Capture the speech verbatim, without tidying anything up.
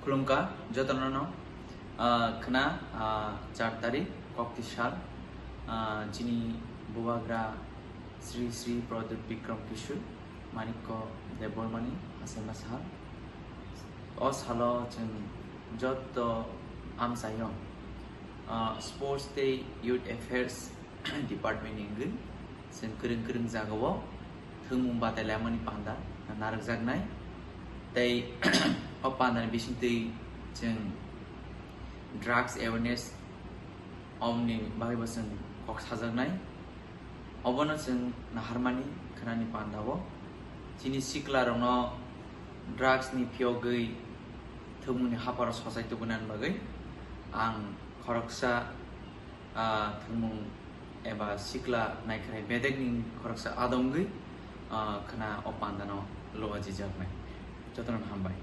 Khulumkha jotono no, ah, khna, ah, char tarik kokti sal, ah, chini bubagra Sri Sri Pradyut Bikram Kishore Manikya Debbarmani hasaima sal. O salo chwng joto amchaio, ah, Sports tei Youth Affairs Department ni wngwi chwng kwrwng kwrwng jagao thwngmung batai laimani panda narwkjaknai. Tei o pandani bisingtwi chwng drugs awareness omni bagwibo chwng kok sajaknai. Obono chwng naharmani khwnani pandao chini siklarokno drugs ni phiyogwi thwngmungni hapharo sochai tubunani bagwi ang khoroksa, ah, thwngmung eba sikla naikhwnai bedekni khoroksa adongwi, ah, khna o pandano luajijaknai. Jotono hambai.